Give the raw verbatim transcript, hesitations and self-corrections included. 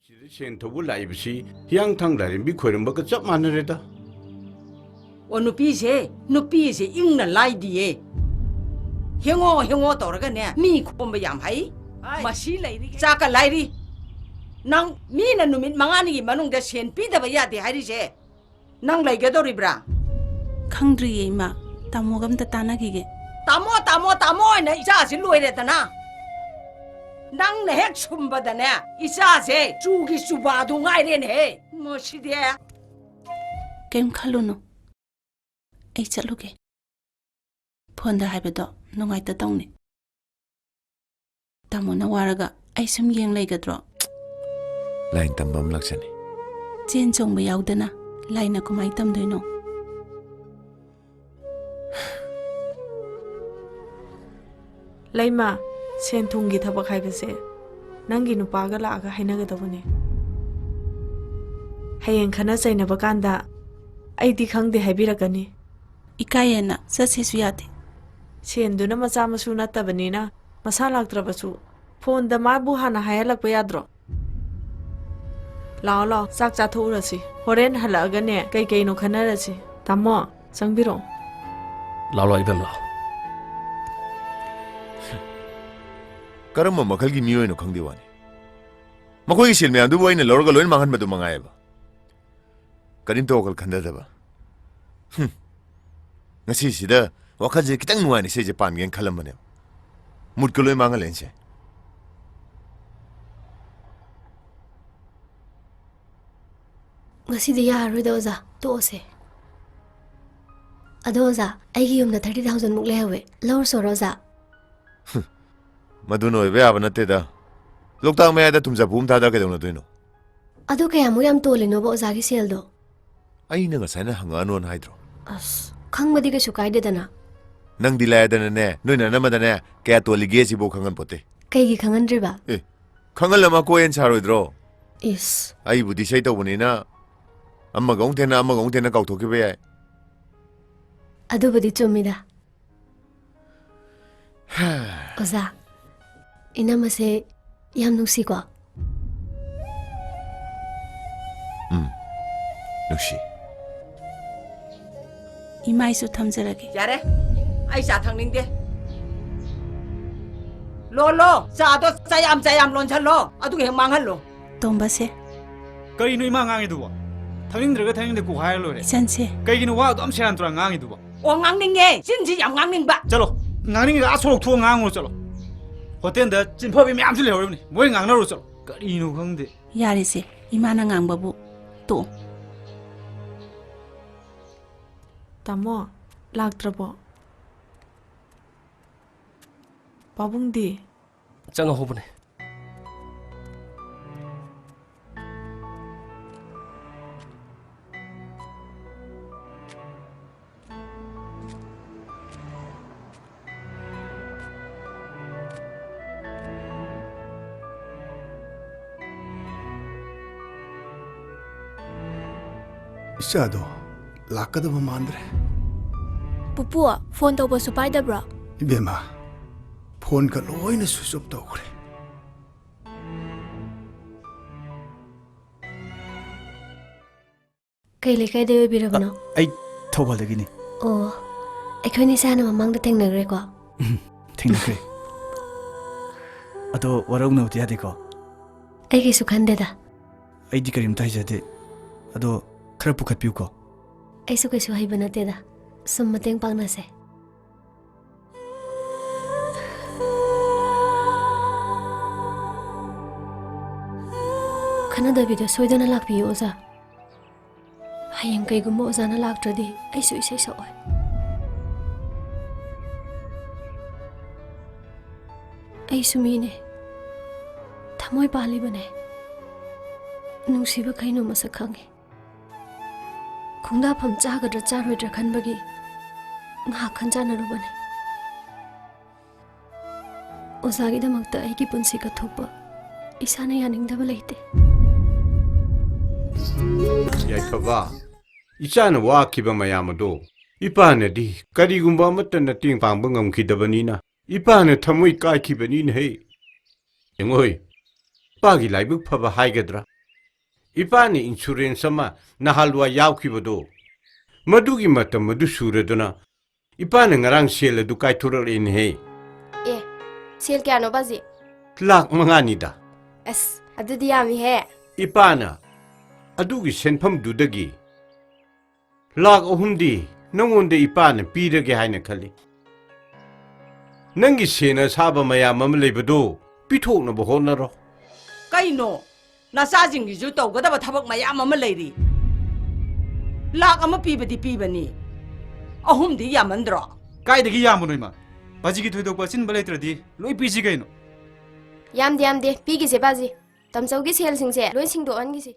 ꯁꯤꯗ ꯁꯦꯟ ꯊꯧꯕ ꯂꯥꯛꯏꯕꯁꯤ ꯍꯤꯌꯥꯡꯊꯥꯡ ꯂꯥꯏꯔꯦꯝꯕꯤ ꯈꯣꯏꯔꯝꯕꯒ ꯆꯞ ꯃꯥꯟꯅꯔꯦꯗ꯫ ꯑꯣ, ꯅꯨꯄꯤꯁꯦ, ꯅꯨꯄꯤꯁꯦ ꯏꯪꯅ ꯂꯥꯏꯗꯤꯌꯦ꯫ ꯍꯦꯡꯉꯣ ꯍꯦꯡꯉꯣ ꯇꯧꯔꯒꯅꯦ ꯃꯤ ꯈꯣꯝꯕ ꯌꯥꯝ ꯍꯩ꯫ ꯃꯁꯤ ꯂꯩꯔꯤ ꯆꯥꯛꯀ ꯂꯥꯏꯔꯤ꯫ ꯅꯪ ꯃꯤꯅ ꯅꯨꯃꯤꯠ ꯃꯉꯥꯅꯤꯒꯤ ꯃꯅꯨꯡꯗ ꯁꯦꯟ ꯄꯤꯗꯕ ꯌꯥꯗꯦ ꯍꯥꯏꯔꯤꯁꯦ ꯅꯪ ꯂꯩꯒꯗꯧꯔꯤꯕ꯭ꯔꯥ? ꯈꯪꯗ꯭ꯔꯤꯌꯦ ꯏꯃꯥ, ꯇꯥꯃꯣꯒ ꯑꯝꯇ ꯇꯥꯟꯅꯈꯤꯒꯦ꯫ ꯇꯥꯃꯣ, ꯇꯥꯃꯣ, ꯇꯥꯃꯣ ꯍꯥꯏꯅ ꯏꯆꯥꯁꯤ ꯂꯣꯏꯔꯦꯗꯅ꯫ ꯅꯪꯅ ꯍꯦꯛ ꯁꯨꯝꯕꯗꯅꯦ ꯏꯆꯥꯁꯦ ꯆꯨꯒꯤ ꯆꯨꯕꯥꯗꯨ ꯉꯥꯏꯔꯦꯅꯦꯍꯦ꯫ ꯃꯁꯤꯗꯤ꯫ ꯀꯩꯝ ꯈꯜꯂꯨꯅꯨ, ꯑꯩ ꯆꯠꯂꯨꯒꯦ꯫ ꯐꯣꯟꯗ ꯍꯥꯏꯕꯗꯣ ꯅꯨꯡꯉꯥꯏꯇ ꯇꯧꯅꯤ꯫ ꯇꯥꯃꯣꯅ ꯋꯥꯔꯒ ꯑꯩ ꯁꯨꯝ ꯌꯦꯡ ꯂꯩꯒꯗ꯭ꯔꯣ? ꯂꯥꯏꯟ ꯇꯝꯕ ꯑꯃ ꯂꯥꯛꯆꯅꯤ꯫ ꯆꯦꯟ ꯆꯣꯡꯕ ꯌꯥꯎꯗꯅ ꯂꯥꯏꯅ ꯀꯃꯥꯏ ꯇꯝꯗꯣꯏꯅꯣ? ꯂꯩꯃ, ꯁꯦꯟ ꯊꯨꯝꯒꯤ ꯊꯕꯛ ꯍꯥꯏꯕꯁꯦ ꯅꯪꯒꯤ ꯅꯨꯄꯥꯒ ꯂꯥꯛꯑꯒ ꯍꯥꯏꯅꯒꯗꯧꯕꯅꯦ꯫ ꯍꯌꯦꯡ ꯈꯠꯅ ꯆꯩꯅꯕ ꯀꯥꯟꯗ ꯑꯩꯗꯤ ꯈꯪꯗꯦ ꯍꯥꯏꯕꯤꯔꯛꯀꯅꯤ꯫ ꯏꯀꯥꯏꯌꯦꯅ ꯆꯠꯁꯦꯁꯨ ꯌꯥꯗꯦ꯫ ꯁꯦꯟꯗꯨꯅ ꯃꯆꯥ ꯃꯁꯨ ꯅꯠꯇꯕꯅꯤꯅ ꯃꯁꯥ ꯂꯥꯛꯇ꯭ꯔꯕꯁꯨ ꯐꯣꯟꯗ ꯃꯥꯕꯨ ꯍꯥꯟꯅ ꯍꯥꯏꯍꯜꯂꯛꯄ ꯌꯥꯗ꯭ꯔꯣ? ꯂꯥꯛꯑꯣ ꯂꯥꯛꯑꯣ, ꯆꯥꯛ ꯆꯥꯊꯣꯛꯎꯔꯁꯤ꯫ ꯍꯣꯔꯦꯟ ꯍꯜꯂꯛꯑꯒꯅꯦ ꯀꯩ ꯀꯩꯅꯣ ꯈꯟꯅꯔꯁꯤ꯫ ꯇꯥꯃꯣ, ꯆꯪꯕꯤꯔꯛꯑꯣ꯫ ꯂꯥꯛꯑꯣ ꯂꯥꯛꯑꯣ ꯏꯕꯦꯝ ꯂꯥꯛꯑꯣ꯫ ꯀꯔꯝꯕ ꯃꯈꯜꯒꯤ ꯃꯤꯑꯣꯏꯅꯣ ꯈꯪꯗꯦ ꯋꯥꯅꯤ꯫ ꯃꯈꯣꯏꯒꯤ ꯁꯦꯜ ꯃꯌꯥꯝꯗꯨꯕꯨ ꯑꯩꯅ ꯂꯧꯔꯒ ꯂꯣꯏꯅ ꯃꯥꯡꯍꯟꯕꯗꯨ ꯃꯉꯥꯏꯑꯕ꯫ ꯀꯔꯤꯝꯇ ꯋꯥꯈꯜ ꯈꯟꯊꯗꯕ꯫ ꯍꯨꯝ꯫ ꯉꯁꯤꯁꯤꯗ ꯋꯥꯈꯜꯁꯦ ꯈꯤꯇꯪ ꯅꯨꯡꯉꯥꯏꯅ ꯏꯁꯩꯁꯦ ꯄꯥꯟꯒꯦꯅ ꯈꯜꯂꯝꯕꯅꯦꯕ꯫ ꯃꯨꯠꯀ ꯂꯣꯏ ꯃꯥꯡꯍꯜꯂꯦꯅꯦꯁꯦ꯫ ꯉꯁꯤꯗꯤ ꯌꯥꯔꯔꯣꯏꯗ ꯑꯣꯖꯥ, ꯇꯣꯛꯑꯁꯦ꯫ ꯑꯗꯣ ꯑꯣꯖꯥ, ꯑꯩꯒꯤ ꯌꯨꯝꯗ ꯊꯥꯔꯇꯤ ꯊꯥꯎꯖꯟꯃꯨꯛ ꯂꯩꯍꯧꯋꯦ, ꯂꯧꯔꯨꯁꯣꯔꯣ ꯑꯣꯖꯥ? ꯃꯗꯨꯅ ꯑꯣꯏꯕ ꯌꯥꯕ ꯅꯠꯇꯦꯗ꯫ ꯂꯣꯛꯇꯥꯛ ꯃꯌꯥꯏꯗ ꯊꯨꯝꯆꯥꯐꯨ ꯑꯃ ꯊꯥꯗ ꯀꯩꯗꯧꯅꯗꯣꯏꯅꯣ? ꯑꯗꯣ ꯀꯌꯥꯃꯨꯛ ꯌꯥꯝ ꯇꯣꯜꯂꯤꯅꯣꯕ ꯑꯣꯖꯥꯒꯤ ꯁꯦꯜꯗꯣ? ꯑꯩꯅ ꯉꯁꯥꯏꯅ ꯍꯪꯉꯛꯑꯅꯣꯅ ꯍꯥꯏꯗ꯭ꯔꯣ? ꯑꯁ, ꯈꯪꯕꯗꯤ ꯀꯩꯁꯨ ꯀꯥꯏꯗꯦꯗꯅ꯫ ꯅꯪꯗꯤ ꯂꯥꯏꯗꯅꯅꯦ, ꯅꯣꯏ ꯅꯅꯝꯃꯗꯅꯦ ꯀꯌꯥ ꯇꯣꯜꯂꯤꯒꯦ ꯁꯤꯕꯨ ꯈꯪꯍꯟꯄꯣꯠꯇꯦ꯫ ꯀꯩꯒꯤ ꯈꯪꯍꯟꯗ꯭ꯔꯤꯕ? ꯈꯪꯍꯜꯂꯝꯃ ꯀꯣꯏ ꯍꯦꯟꯅ ꯁꯥꯔꯣꯏꯗ꯭ꯔꯣ? ꯏꯁ꯫ ꯑꯩꯕꯨꯗꯤ ꯏꯁꯩ ꯇꯧꯕꯅꯤꯅ ꯑꯃꯒ ꯑꯃꯨꯛ ꯊꯦꯡꯅ ꯑꯃꯒ ꯑꯃꯨꯛ ꯊꯦꯡꯅ ꯀꯥꯎꯊꯣꯛꯈꯤꯕ ꯌꯥꯏ꯫ ꯑꯗꯨꯕꯨꯗꯤ ꯆꯨꯝꯃꯤꯗ꯫ ꯑꯣꯖꯥ, ꯏꯅꯝꯃꯁꯦ ꯌꯥꯝ ꯅꯨꯡꯁꯤꯀꯣ? ꯅꯨꯡꯁꯤ꯫ ꯏꯃꯥꯏꯁꯨ ꯊꯝꯖꯔꯒꯦ꯫ ꯌꯥꯔꯦ, ꯑꯩ ꯆꯥ ꯊꯛꯅꯤꯡꯗꯦ꯫ ꯂꯣꯜꯂꯣ, ꯆꯥꯗꯣ ꯆꯌꯥꯝ ꯆꯌꯥꯝ ꯂꯣꯟꯁꯜꯂꯣ, ꯑꯗꯨꯒ ꯍꯦꯛ ꯃꯥꯡꯍꯜꯂꯣ꯫ ꯇꯣꯝꯕꯁꯦ꯫ ꯀꯔꯤꯅꯣ ꯏꯃꯥ ꯉꯥꯡꯉꯤꯗꯨꯕꯣ? ꯊꯛꯅꯤꯡꯗ꯭ꯔꯒ ꯊꯛꯅꯤꯡꯗꯦ ꯀꯣꯛ ꯍꯥꯏꯔ ꯂꯣꯏꯔꯦ꯫ ꯏꯆꯟꯁꯦ꯫ ꯀꯩꯒꯤꯅꯣ ꯋꯥ ꯑꯗꯨꯝ ꯁꯦꯔꯥꯟ ꯇꯨꯔꯥꯟ ꯉꯥꯡꯉꯤꯗꯨꯕꯣ? ꯑꯣ, ꯉꯥꯡꯅꯤꯡꯉꯦ꯫ ꯆꯤꯟꯁꯤ ꯌꯥꯝ ꯉꯥꯡꯅꯤꯡꯕ꯫ ꯆꯠꯂꯣ꯫ ꯉꯥꯡꯅꯤꯡꯉꯤꯗ ꯑꯥ ꯁꯣꯔꯣꯛ ꯊꯣꯛꯑ ꯉꯥꯡꯉꯨꯔꯣ ꯆꯠꯂꯣ꯫ ꯍꯣꯇꯦꯜꯗ ꯆꯤꯟꯐꯕꯤ ꯃꯌꯥꯝꯁꯨ ꯂꯩꯍꯧꯔꯤꯕꯅꯤ꯫ ꯃꯣꯏ ꯉꯥꯡꯅꯔꯨꯔꯣ ꯆꯠꯂꯣ꯫ ꯀꯔꯤꯅꯣ ꯈꯪꯗꯦ꯫ ꯌꯥꯔꯦꯁꯦ꯫ ꯏꯃꯥꯅ ꯉꯥꯡꯕꯕꯨ ꯇꯣꯛꯑꯣ꯫ ꯇꯥꯃꯣ, ꯂꯥꯛꯇ꯭ꯔꯕꯣ? ꯄꯥꯕꯨꯡꯗꯤ? ꯆꯪꯍꯧꯕꯅꯦ꯫ ꯏꯆꯥꯗꯣ ꯂꯥꯛꯀꯗꯕ ꯃꯥꯟꯗ꯭ꯔꯦ꯫ ꯄꯨꯄꯨ, ꯐꯣꯟ ꯇꯧꯕꯁꯨ ꯄꯥꯏꯗꯕ꯭ꯔꯣ? ꯏꯕꯦꯝꯃ, ꯐꯣꯟꯒ ꯂꯣꯏꯅ switch off ꯇꯧꯈ꯭ꯔꯦ꯫ ꯀꯩ ꯂꯩꯀꯥꯏꯗꯩ ꯑꯣꯏꯕꯤꯔꯕꯅꯣ? ꯑ, ꯑꯩ ꯊꯧꯕꯥꯜꯗꯒꯤꯅꯤ꯫ ꯑꯣ, ꯑꯩꯈꯣꯏꯅꯤ ꯁꯥꯅ ꯃꯃꯥꯡꯗ ꯊꯦꯡꯅꯈ꯭ꯔꯦꯀꯣ? ꯎꯝ, ꯊꯦꯡꯅꯈ꯭ꯔꯦ꯫ ꯑꯗꯣ ꯋꯥꯔꯧꯅꯕꯗꯤ ꯌꯥꯗꯦꯀꯣ? ꯑꯩ ꯀꯩꯁꯨ ꯈꯟꯗꯦꯗ꯫ ꯑꯩꯗꯤ ꯀꯔꯤꯝꯇ ꯍꯩꯖꯗꯦ꯫ ꯑꯗꯣ ꯈꯔ ꯄꯨꯈꯠꯄꯤꯌꯨꯀꯣ꯫ ꯑꯩꯁꯨ ꯀꯩꯁꯨ ꯍꯩꯕ ꯅꯠꯇꯦꯗ꯫ ꯁꯨꯝ ꯃꯇꯦꯡ ꯄꯥꯡꯅꯁꯦ꯫ ꯈꯟꯅꯗꯕꯤꯗ ꯁꯣꯏꯗꯅ ꯂꯥꯛꯄꯤꯌꯨ, ꯑꯣꯖꯥ꯫ ꯍꯌꯦꯡ ꯀꯩꯒꯨꯝꯕ ꯑꯣꯖꯥꯅ ꯂꯥꯛꯇ꯭ꯔꯗꯤ ꯑꯩꯁꯨ ꯏꯁꯩ ꯁꯛꯑꯣꯏ꯫ ꯑꯩꯁꯨ ꯃꯤꯅꯦ꯫ ꯊꯃꯣꯏ ꯄꯥꯜꯂꯤꯕꯅꯦ꯫ ꯅꯨꯡꯁꯤꯕ ꯀꯩꯅꯣ ꯃꯁꯛ ꯈꯪꯉꯤ꯫ ꯈꯣꯡꯗꯥꯐꯝ ꯆꯥꯒꯗ꯭ꯔꯥ ꯆꯥꯔꯣꯏꯗ꯭ꯔꯥ ꯈꯟꯕꯒꯤ ꯉꯥꯏꯍꯥꯛ ꯈꯟꯖꯥꯟꯅꯔꯨꯕꯅꯦ꯫ ꯑꯣꯖꯥꯒꯤꯗꯃꯛꯇ ꯑꯩꯒꯤ ꯄꯨꯟꯁꯤ ꯀꯠꯊꯣꯛꯄ ꯏꯁꯥꯅ ꯌꯥꯅꯤꯡꯗꯕ ꯂꯩꯇꯦ꯫ ꯌꯥꯏꯐꯕ, ꯏꯆꯥꯅ ꯋꯥꯈꯤꯕ ꯃꯌꯥꯝ ꯑꯗꯣ ꯏꯄꯥꯅꯗꯤ ꯀꯔꯤꯒꯨꯝꯕ ꯑꯃꯠꯇ ꯃꯇꯦꯡ ꯄꯥꯡꯕ ꯉꯝꯈꯤꯗꯕꯅꯤꯅ, ꯏꯄꯥꯅ ꯊꯃꯣꯏ ꯀꯥꯏꯈꯤꯕꯅꯤꯅꯦꯍꯦ꯫ ꯌꯦꯡꯉꯣꯏ, ꯏꯄꯥꯒꯤ ꯂꯥꯏꯕꯛ ꯐꯕ ꯍꯥꯏꯒꯗ꯭ꯔꯥ? ꯏꯄꯥꯅ insurance ꯑꯃ ꯅꯍꯥꯟꯋꯥꯏ ꯌꯥꯎꯈꯤꯕꯗꯣ, ꯃꯗꯨꯒꯤ ꯃꯇꯝ ꯑꯗꯨ ꯁꯨꯔꯗꯨꯅ ꯏꯄꯥꯅ ꯉꯔꯥꯡ ꯁꯦꯜ ꯑꯗꯨ ꯀꯥꯏꯊꯣꯔꯛꯂꯦꯅꯦꯍꯦ꯫ ꯑꯦ, ꯁꯦꯜ ꯀꯌꯥꯅꯣ ꯕꯥꯖꯤ? ꯂꯥꯛ ꯃꯉꯥꯅꯤꯗ꯫ ꯑꯁ, ꯑꯗꯨꯗꯤ ꯌꯥꯝꯃꯤꯍꯦ꯫ ꯏꯄꯥꯅ ꯑꯗꯨꯒꯤ ꯁꯦꯟꯐꯝꯗꯨꯗꯒꯤ ꯂꯥꯛ ꯑꯍꯨꯝꯗꯤ ꯅꯪꯉꯣꯟꯗ ꯏꯄꯥꯅ ꯄꯤꯔꯒꯦ ꯍꯥꯏꯅ ꯈꯜꯂꯤ꯫ ꯅꯪꯒꯤ ꯁꯦꯟ ꯑꯁꯥꯕ ꯃꯌꯥꯝ ꯑꯃ ꯂꯩꯕꯗꯨ ꯄꯤꯊꯣꯛꯅꯕ ꯍꯣꯠꯅꯔꯣ꯫ ꯀꯩꯅꯣ? ꯅꯆꯥꯁꯤꯡꯒꯤꯁꯨ ꯇꯧꯒꯗꯕ ꯊꯕꯛ ꯃꯌꯥꯝ ꯑꯃ ꯂꯩꯔꯤ꯫ ꯂꯥꯛ ꯑꯃ ꯄꯤꯕꯗꯤ ꯄꯤꯕꯅꯤ, ꯑꯍꯨꯝꯗꯤ ꯌꯥꯝꯃꯟꯗ꯭ꯔꯣ? ꯀꯥꯏꯗꯒꯤ ꯌꯥꯝꯕꯅꯣ, ꯏꯃꯥ? ꯕꯥꯖꯤꯒꯤ ꯊꯣꯏꯗꯣꯛꯄ ꯑꯆꯤꯟꯕ ꯂꯩꯇ꯭ꯔꯗꯤ ꯂꯣꯏ ꯄꯤꯁꯤ ꯀꯩꯅꯣ꯫ ꯌꯥꯝꯗꯦ, ꯌꯥꯝꯗꯦ, ꯄꯤꯒꯤꯁꯦ ꯕꯥꯖꯤ꯫ ꯇꯝꯆꯧꯒꯤ ꯁꯦꯜꯁꯤꯡꯁꯦ ꯂꯣꯏ ꯁꯤꯡꯗꯣꯛꯍꯟꯈꯤꯁꯤ꯫